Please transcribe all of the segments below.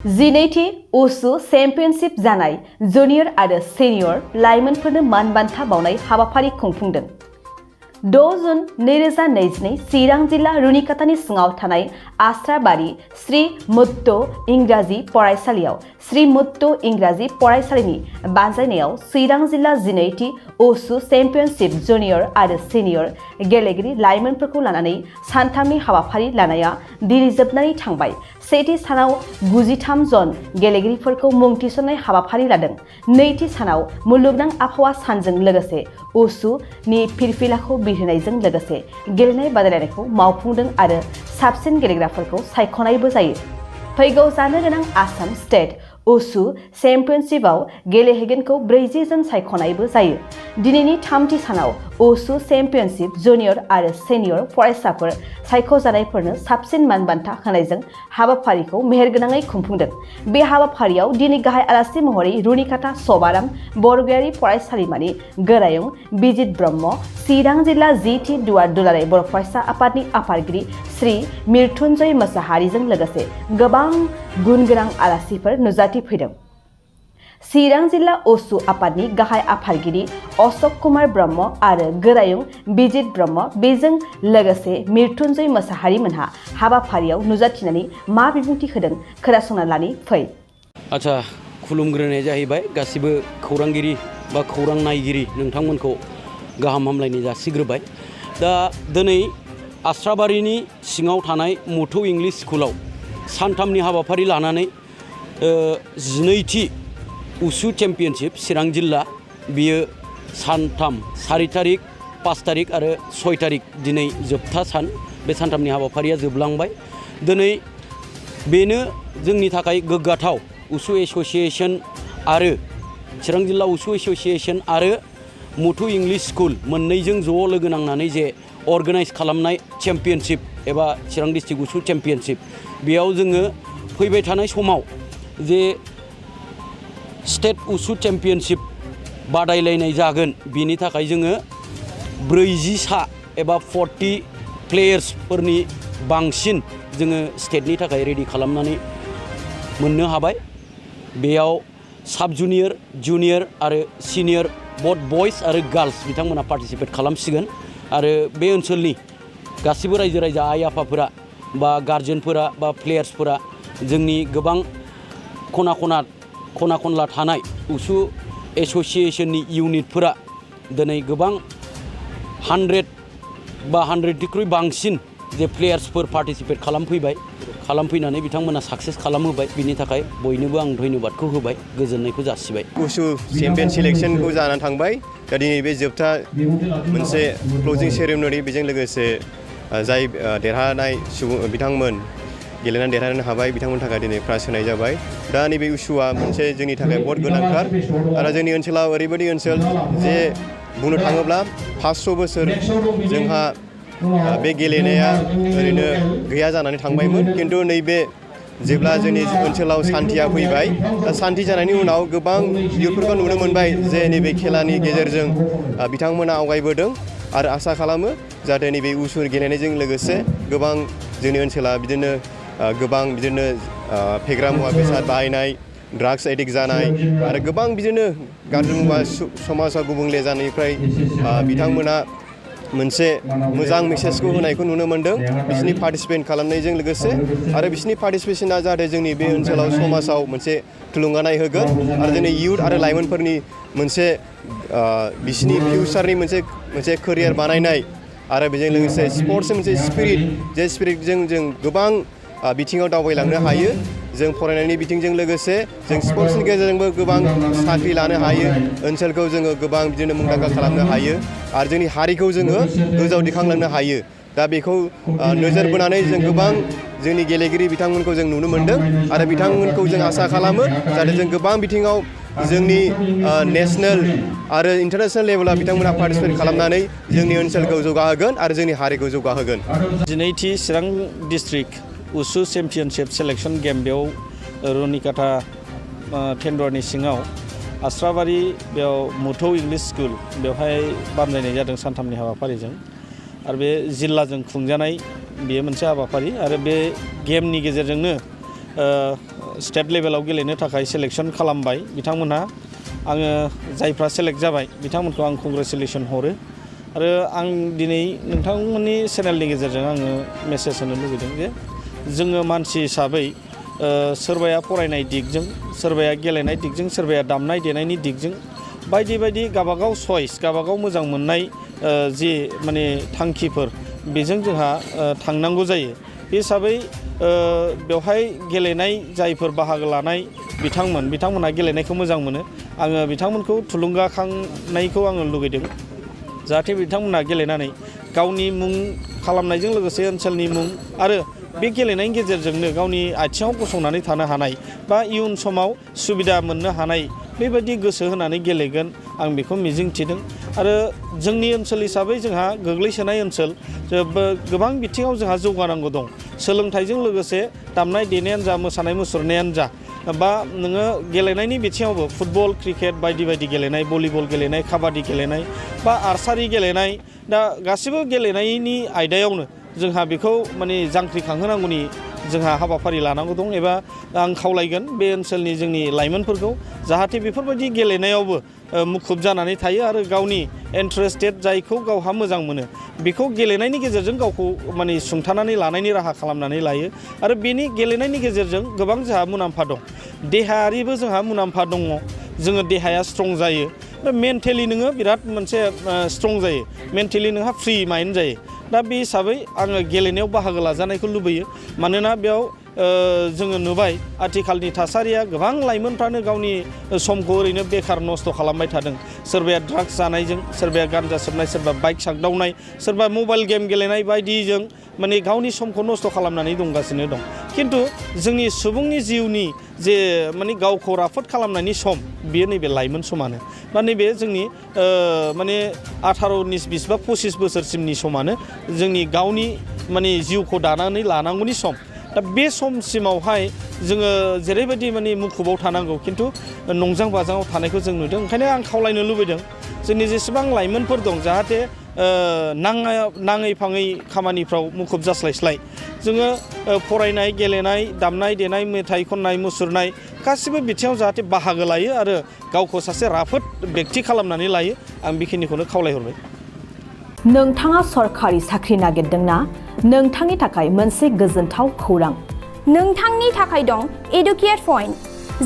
जिनैथि उसु चेम्पियनशिप जानाय जुनियर आरो सिनियर लाइमोनफोरनो मान बान्था बावनाय हाबाफारि खुंफुंदों। 6 जुन 2022 चिरां जिल्ला रुनिकाटानि सिङाव थानाय आस्राबारि श्री मुत्तु इंराजि फरायसालियाव श्री मुत्तु इंराजि फरायसालिनि बानजायनायाव चिरां जिल्ला जिनैथि उसु चेम्पियनशिप जुनियर आरो सिनियर गेलेगिरि लाइमोनफोरखौ लानानै सानथामनि हाबाफारि लानाया दिनै जोबनानै थांबाय। सेथि सानाव 93 जन गेलेगिरिफोरखौ मुं थिसननाय हाबाफारि लादों। नैथि सानाव मुलुगनां आबहावा सानजों लोगोसे उसुनि फिरफिलाखौ बिरहोनायजों लोगोसे गेलेनाय बादायलायनायखौ मावफुंदों आरो साबसिन गेलेग्राफोरखौ सायख'नायबो जायो। फैगौ जानो गोनां आसाम स्टेट उसु चेम्पियनशिपआव गेलेहैगोनखौ 40 जन सायख'नायबो जायो। दिनैनि थामथि सानाव उसु चेम्पियनशिप जुनियर आरो सिनियर फरायसाफोर सायख'जानायफोरनो साबसिन मान बान्था होनायजों हाबाफारिखौ मेहेरगोनाङै खुंफुंदों। बे हाबाफारियाव दिनै गाहाय आलासि महरै रुनिकाटा सभाराम बरगयारि फरायसालिमानि गोरायुं बिजित ब्रह्म, चिरां जिल्ला जिथि दुवार दुलाराय बर' फरायसा आफादनि आफादगिरि श्री मृत्युंजय मोसाहारिजों लोगोसे गोबां गुन गोनां आलासिफोर नुजाथिफैदों। चिरां जिल्ला उसु आफादनि गाहाय आफादगिरि अशोक कुमार ब्रह्म आरो गोरायुं बिजित ब्रह्म, बेजों लोगोसे मृत्युंजय मोसाहारि मोनहा हाबाफारियाव नुजाथिनानै मा बिबुंथि होदों खोनासंना लानि फै। आच्छा, खुलुमग्रोनाय जाहैबाय गासिबो खौरांगिरि बा खौरां नायगिरि नोंथांमोनखौ गाहाम हामलायनाय जासिग्रोबाय। दा दिनै आस्राबारिनि सिङाव थानाय मुथु इंलिश स्कुलाव सानथामनि हाबाफारि लानानै 12थि उसु चेम्पियनशिप चिरां जिल्ला बियो सानथाम 4 तारिख 5 तारिख आरो 6 तारिख दिनै जोबथा सान। बे सानथामनि हाबाफारिया जोबलांबाय। दिनै बेनो जोंनि थाखाय गोग्गाथाव। उसु एसोसिएशन आरो चिरां जिल्ला उसु एसोसिएशन आरो मुथु इंलिश स्कुल मोननैजों ज' लोगो नांनानै जे अर्गानाइज खालामनाय चेम्पियनशिप एबा चिरां डिस्ट्रिक्ट उसु चेम्पियनशिप, बेयाव जोङो फैबाय थानाय समाव जे स्टेट उसु चेम्पियनशिप बादायलायनाय जागोन, बिनि थाखाय जोङो 40 सा एबा 40 प्लेयार्सफोरनि बांसिन जोङो स्टेटनि थाखाय रेडि खालामनानै मोननो हाबाय। बेयाव साब जुनियर, जुनियर आरो सिनियर बथ बयस आरो गार्लस बिथांमोना पार्टिसिपेट खालामसिगोन। आरो बे ओनसोलनि गासिबो रायजो राजा आइ आफाफोरा बा गार्जेनफोरा बा प्लेयार्सफोरा जोंनि गोबां खना खनला थानाय उसु एसोसिएशननि इउनिटफोरा दिनै गोबां 100 बा 100निख्रुइ बांसिन जे प्लेयार्सफोर पार्टिसिपेट खालामफैनानै बिथांमोना साक्सेस खालामहोबाय। बिनि थाखाय बयनोबो आं धन्यबादखौ होबाय, गोजोननायखौ जासिबाय। उसु चेम्पियन सिलेक्शनखौ जानानै थांबाय। दा दिनै बे जोबथा मोनसे क्लोजिं सेरेमनि, बेजों लोगोसे जाय देरहानाय सुबुं बिथांमोन गेलेनानै देरहानो हाबाय बिथांमोननि थाखाय दिनै प्राइज होनाय जाबाय। दा नैबे उसुआ मोनसे जोंनि थाखाय बहुत गोनांथार आरो जोंनि ओनसोलाव ओरैबायदि ओनसोल जे बुंनो थाङोब्ला 500 बोसोर जोंहा बे गेलेनाया ओरैनो गैया जानानै थांबायमोन। खिन्थु नैबे जेब्ला जोंनि ओनसोलाव सान्थिया फैबाय, दा सान्थि जानायनि उनाव गोबां इयुथफोरखौ नुनो मोनबाय जे नैबे खेलानि गेजेरजों बिथांमोना आवगायबोदों आरो आसा खालामो जाहाथे नैबे उसु गेलेनायजों लोगोसे गोबां जोंनि ओनसोला बिदिनो गोबां बिदिनो फेग्रा मुवा बेसाद बाहायनाय, ड्राग्स एडिक्ट जानाय आरो गोबां बिदिनो गाज्रि मुवा समाजाव गुबुंले जानायनिफ्राय बिथांमोना मोनसे मोजां मेसेजखौ होनायखौ नुनो मोन्दों बिसोरनि पार्टिसिपेट खालामनायजों लोगोसे। आरो बिसोरनि पार्टिसिपेशना जाहाथे जोंनि बे ओनसोलाव समाजाव मोनसे थुलुंगानाय होगोन आरो जोंनि इयुथ आरो लाइमोनफोरनि मोनसे बिसोरनि फिउचारनि मोनसे केरियार बानायनाय आरो बेजों लोगोसे स्पर्ट्सनि मोनसे स्पिरिट, जे स्पिरिटजों जों गोबां बिथिङाव दावबायलांनो हायो। जों फरायनायनि बिथिंजों लोगोसे जों स्पर्ट्सनि गेजेरजोंबो गोबां साख्रि लानो हायो, ओनसोलखौ जोङो गोबां बिदिनो मुंदांखा खालामनो हायो आरो जोंनि हारिखौ जोङो गोजौआव दिखांलांनो हायो। दा बेखौ नोजोर बोनानै जों गोबां जोंनि गेलेगिरि बिथांमोनखौ जों नुनो मोन्दों आरो बिथांमोनखौ जों आसा खालामो जाहाथे जों गोबां बिथिङाव जोंनि नेसनेल आरो इन्टारनेसनेल लेभेलाव बिथांमोना पार्टिसिपेट खालामनानै जोंनि ओनसोलखौ जौगाहोगोन आरो जोंनि हारिखौ जौगाहोगोन। 12थि चिरां डिस्ट्रिक्ट उसु चेम्पियनशिप सेलेक्शन गेम, बेयाव रुनिकाटा टेन्डरनि सिङाव आस्राबारि बेयाव मुथौ इंलिश स्कुल बेवहाय बानजायनाय जादों सानथामनि हाबाफारिजों। आरो बे जिल्लाजों खुंजानाय बेयो मोनसे हाबाफारि आरो बे गेमनि गेजेरजोंनो स्टेट लेभेलाव गेलेनो थाखाय सेलेक्सन खालामबाय बिथांमोनहा आङो जायफ्रा सेलेक्ट जाबाय बिथांमोनखौ आं कंग्रेचुलेसन हरो आरो आं दिनै नोंथांमोननि चेनेलनि गेजेरजों आङो मेसेज होनो लुबैदों जे जोङो मानसि हिसाबै सोरबाया फरायनाय दिगजों सोरबाया गेलेनाय दिगजों सोरबाया दामनाय देनायनि दिगजों बायदि बायदि गाबागाव चइस गाबागाव मोजां मोननाय जि माने थांखिफोर बेजों जोंहा थांनांगौ जायो बे हिसाबै बेवहाय गेलेनाय जायफोर बाहागो लानाय बिथांमोनहा गेलेनायखौ मोजां मोनो आङो बिथांमोनखौ थुलुंगाखांनायखौ आङो लुगैदों जाहाथे बिथांमोनहा गेलेनानै गावनि मुं खालामनायजों लोगोसे ओनसोलनि मुं आरो बे गेलेनायनि गेजेरजोंनो गावनि आथिङाव गसंनानै थानो हानाय बा इयुन समाव सुबिदा मोननो हानाय बेबायदि गोसो होनानै गेलेगोन आं बेखौ मिजिंथिदों आरो जोंनि ओनसोल हिसाबै जोंहा गोग्लैसोनाय ओनसोल गोबां बिथिङाव जोंहा जौगानांगौ दं सोलोंथाइजों लोगोसे दामनाय देनायानो जा मोसानाय मुसुरनायानो जा बा नोङो गेलेनायनि बिथिङावबो फुटबल क्रिकेट बायदि बायदि गेलेनाय भलिबल गेलेनाय काबादि गेलेनाय बा आर्सारि गेलेनाय दा गासिबो गेलेनायनि आयदायावनो जोंहा बेखौ माने जांख्रिखांहोनांगौनि जोंहा हाबाफारि लानांगौ दं एबा आं खावलायगोन बे ओनसोलनि जोंनि लाइमोनफोरखौ जाहाथे बेफोरबायदि गेलेनायावबो मुखुब जानानै थायो आरो गावनि इन्टारेस्टेड जायखौ गावहा मोजां मोनो बेखौ गेलेनायनि गेजेरजों गावखौ माने सुंथानानै लानायनि राहा खालामनानै लायो आरो बेनि गेलेनायनि गेजेरजों गोबां जोंहा मुलाम्फा दं देहायारिबो जोंहा मुलाम्फा दङ जोङो देहाया स्ट्रं जायो मेन्टेलि नोङो बिराद मोनसे स्ट्रं जायो मेन्टेलि नोंहा फ्रि माइन्ड जायो दा बे हिसाबै आङो गेलेनायाव बाहागो लाजानायखौ लुबैयो मानोना बेयाव जोङो नुबाय आथिखालनि थासारिया गोबां लाइमोनफ्रानो गावनि समखौ ओरैनो बेखार नस्थ' खालामबाय थादों सोरबाया ड्राग्स जानायजों सोरबाया गानजा सोबनाय सोरबा बाइक सागदावनाय सोरबा मबाइल गेम गेलेनाय बायदिजों माने गावनि समखौ नस्थ' खालामनानै दंगासिनो दं खिन्थु जोंनि सुबुंनि जिउनि जे माने गावखौ राफोद खालामनायनि सम बेयो नैबे लाइमोन समानो बा नैबे जोंनि माने 18-20 बा 25 बोसोरसिमनि समानो जोंनि गावनि माने जिउखौ दानानै लानांगौनि सम दा बे समसिमावहाय जोङो जेरैबायदि माने मुखुबाव थानांगौ खिन्थु नंजां बाजाङाव थानायखौ जों नुदों ओंखायनो आं खावलायनो लुबैदों जोंनि जेसेबां लाइमोनफोर दं जाहाथे नाङै फाङै खामानिफ्राव मुखुब जास्लायस्लाय जोङो फरायनाय गेलेनाय दामनाय देनाय मेथाइ खननाय मुसुरनाय गासिबो बिथिङाव जाहाथे बाहागो लायो आरो गावखौ सासे राफोद बेक्ति खालामनानै लायो आं बेखिनिखौनो खावलायहरबाय नोंथाङा सरखारि साख्रि नागिरदोंना नोंथांनि थाखाय मोनसे गोजोनथाव खौरां नोंथांनि थाखाय दं एडुकेट पइन्ट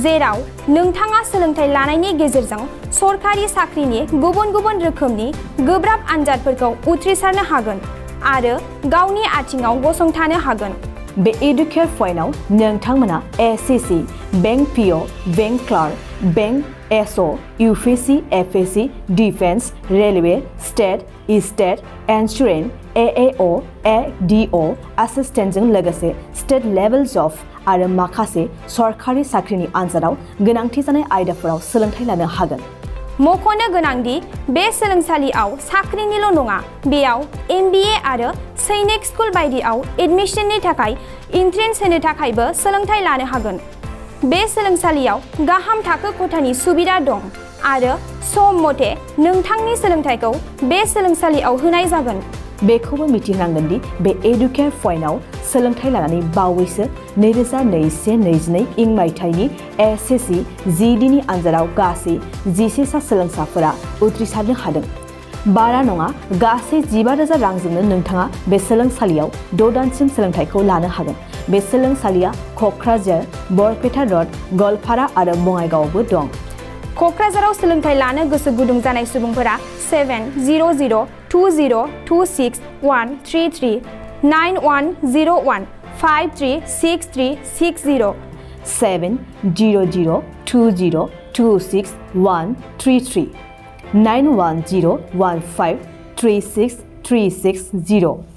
जेराव नोंथाङा सोलोंथाइ लानायनि गेजेरजों सरखारि साख्रिनि गुबुन गुबुन रोखोमनि गोब्राब आनजादफोरखौ उथ्रिसारनो हागोन आरो गावनि आथिङाव गसंथानो हागोन बे एडुकेट पइन्टआव नोंथांमोना SSC bank PO bank clerk bank SO UPSC FSC defence railway state insurance AAO ADO एसिस्टेन्टजों लोगोसे स्टेट लेभेल जब आरो माखासे सरखारि साख्रिनि आनजादाव गोनांथि जानाय आयदाफोराव सोलोंथाइ लानो हागोन मख'नो गोनांदि बे सोलोंसालियाव साख्रिनिल' नङा बेयाव MBA आरो सैनिक स्कुल बायदियाव एडमिशननि थाखाय एन्ट्रेन्स होनो थाखायबो सोलोंथाइ लानो हागोन बे सोलोंसालियाव गाहाम थाखो खथानि सुबिदा दं आरो सम मथे नोंथांनि सोलोंथाइखौ बे सोलोंसालियाव होनाय जागोन बेखौबो मिथिनांगोन दि बे एडुकेट पइन्टआव सोलोंथाइ लानानै बावैसो 2021-22 इं मायथाइनि एसएससि जिडिनि आनजादाव गासै 11 सा सोलोंसाफोरा उथ्रिसारनो हादों बारा नङा गासै 15,000 रांजोंनो नोंथाङा बे सोलोंसालियाव 6 दानसिम सोलोंथाइखौ लानो हागोन बे सोलोंसालिया क'क्राझार बरपेटा रड गवालपारा आरो बङाइगावआवबो दं क'क्राझाराव सोलोंथाइ लानो गोसो गुदुं जानाय सुबुंफोरा 70020261133 9101536360 70020261133 9101536360